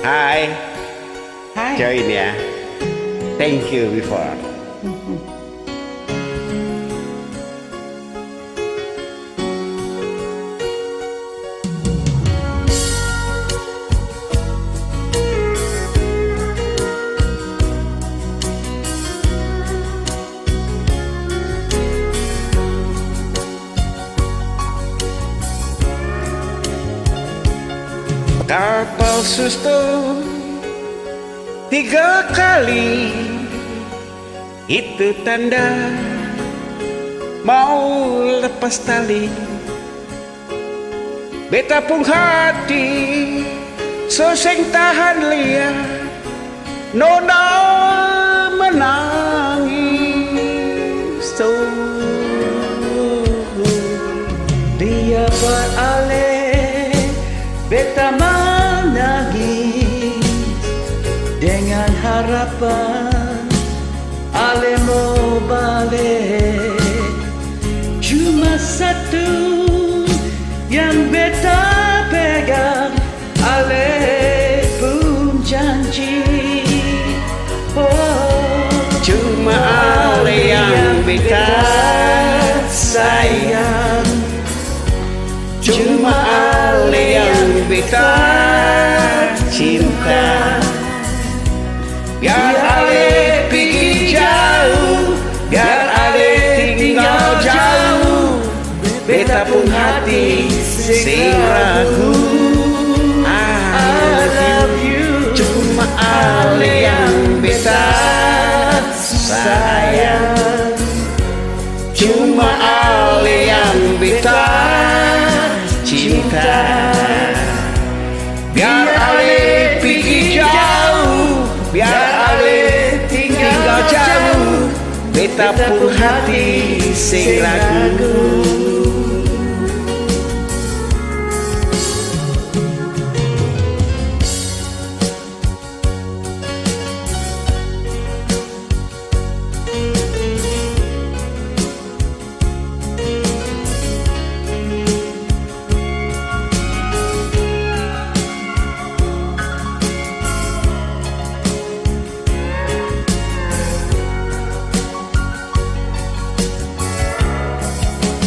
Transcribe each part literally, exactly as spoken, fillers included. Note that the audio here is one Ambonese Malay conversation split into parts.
Hai. Hai. Join ya. Thank you before. Kapal susto tiga kali, itu tanda mau lepas tali. Beta pung hati so seng tahan lia, nona manangis. Oh, dia par ale, beta manangis dengan harapan ale mo bale. Cuma satu yang beta pegang, ale pung janji. Oh, cuma ale yang beta sayang. Cuma ale yang beta cinta. Biar ale pigi jauh, biar ale tinggal jauh, beta pung hati seng ragu. I love you. Cuma ale yang beta sayang. Cuma ale yang beta cinta. Biar ale pigi jauh, biar ale tinggal jauh, beta pung hati seng ragu.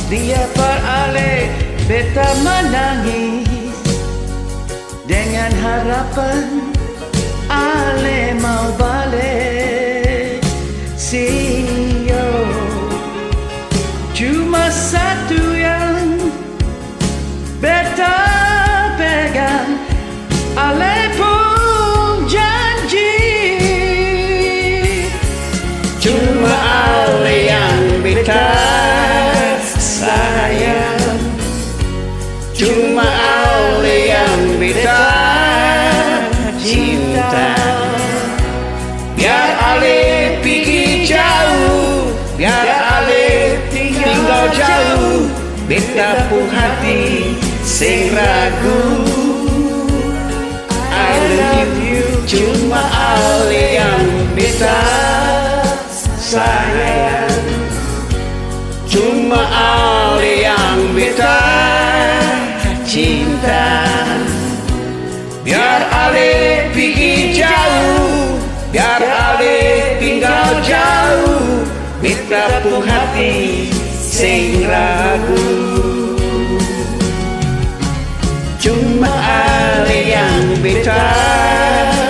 Dia par ale beta manangis. Dengan harapan ale mau bale, sio. Cuma satu yang beta pegang, ale pung janji. Cuma ale yang beta sayang. Cuma ale yang beta cinta. Biar ale pigi jauh, biar ale tinggal jauh, beta pung hati seng ragu. I love you, cuma ale yang beta sayang. Cuma ale yang beta cinta. Biar ale pigi jauh, biar ale tinggal jauh, beta pung hati seng ragu. Cuma ale yang beta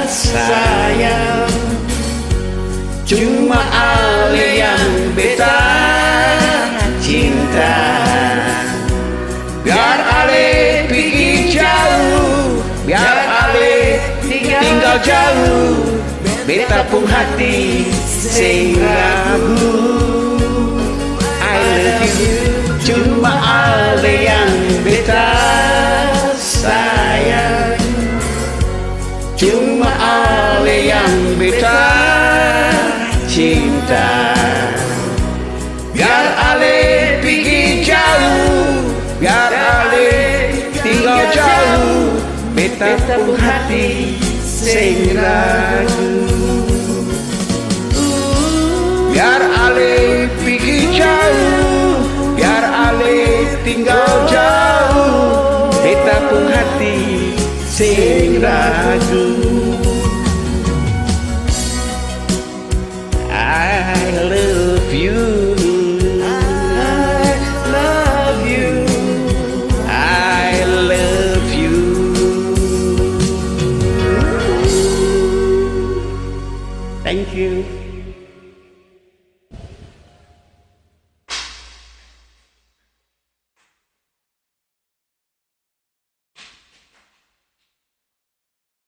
sayang. Cuma ale yang beta cinta. Biar ale pigi jauh, biar ale tinggal jauh, beta pung hati seng ragu. I love you, cuma ale yang beta sayang. Cuma ale yang beta cinta. Biar ale pigi jauh, biar ale tinggal jauh, beta pung hati seng ragu. Biar ale pigi jauh, biar ale tinggal jauh, beta pung hati Seng ragu, I love you.